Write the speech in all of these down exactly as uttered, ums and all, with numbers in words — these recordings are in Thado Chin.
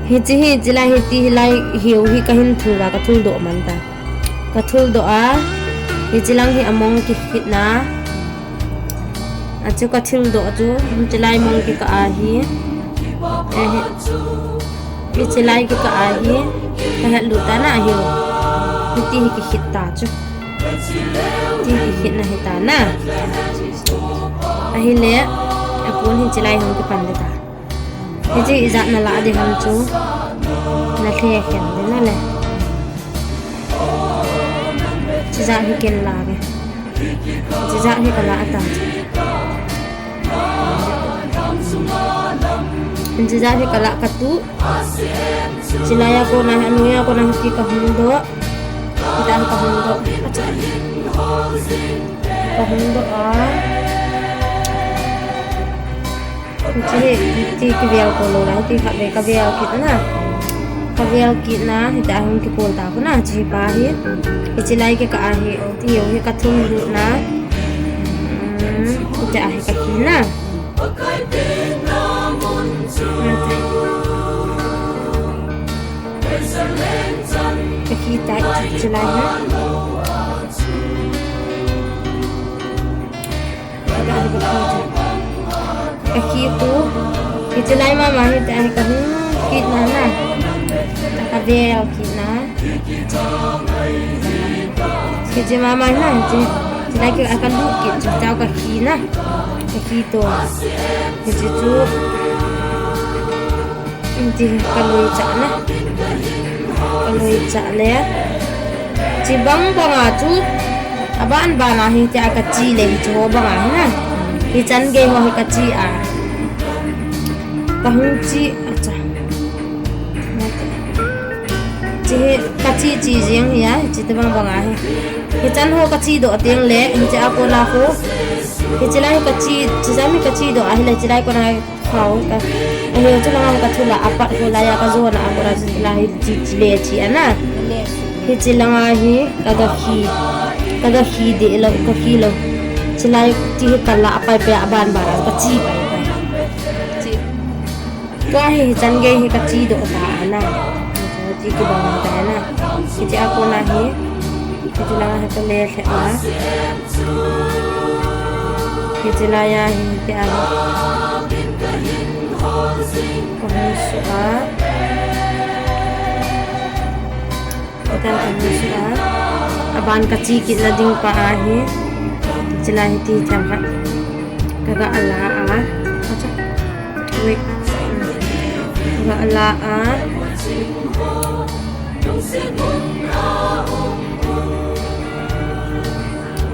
Hiche hi, chilai hi ti hilai hiu hi kahin thul a, kathul doh man ta. Kathul doh a, hiche lang hi among kikhit na. Achu kathul doh chu, chilai mong kikah a hi. Eh, hi, hiche lai kikah a hi. Kahet lut ta na hiu. Hiti hi kikhit ta chu. Ti kikhit na hita na. Ahile, apon hiche lai hung kipan ding ta. Hiche ijat na la ding ham chu. Na the khen ding na le. Chijat hi ken la ve. Chijat hi kala ta. Chijat hi kala katu. Chilai a kona, anoi a kona hiti kahung doh. Hita hi kahung doh. Acha. Kahung doh a. Hiche hi, hiti kivel ko lou lai, hiti khat ve kavel kit na. Kavel kit na, hita hung kikol ta ko na, hiche pa hi. Hiche lai kikah a hi, hiti hi kathum lut na. Hmm, hita hi kathi na. Kathi ta, hiche lai hi. Kathi khu. Hiche lai mama hi ta hi kahung kit na na. Kavel kit na. Hiche mama na, hiche. Hiche lai kikah a kalut kit chu ta kathi na. Kathi to. Hiche chu. Hiti kaloi chah na. Kaloi chah le. Hiche bang bang a chu. Aban ban a hitia kachi le hiche ho bang a hi na. Hichan gei ho hi kachi a. Kahung chi acha. Hiche hi kachi chi jeng hi a, hiche te bang bang a hi. Hichan ho kachi doh teng le, hiche a kona ho. Hiche lai kachi, chijat mi kachi doh a, hile hiche lai kona Hau, ka, ahi, chu langa hi kathul a, apat ho laiya kajona, akora chu la hi chi, chi le chi ana. Hiche langa hi, ka, kaga khi, kaga khi de lou, kaga khi lou. Chilai ti hi kala apai pai aban ban a, kachi pai pai. Chi. Tua hi, hichan gei hi kachi doh ta ana. Chi kibang ta ana. Hiche a kona hi, hiche langa hi kale lheh a. Hiche laiya hi, hitia hi. Kahung suh a. Hitia kahung suh a. Aban kachi kitna ding pa ahi. Hiche lai hiti themkhat. Kaga la a. Acha. Wait. Kaga la a.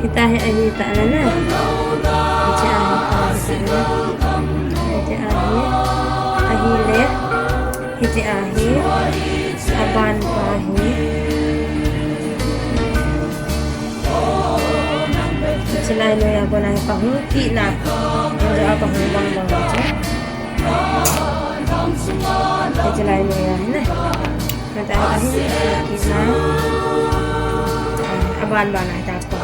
Hita hi ahi ta la na. Hiche ahi ta la. Hiche ahi. Ahi le. Hiche ahi. Aban pa hi. Hiche lai noiya kona hi kahung kitna. Hiche a kahung bang bang chu. Hiche lai noiya hi na. Hita ahi kitna. Aban ban a hita pa.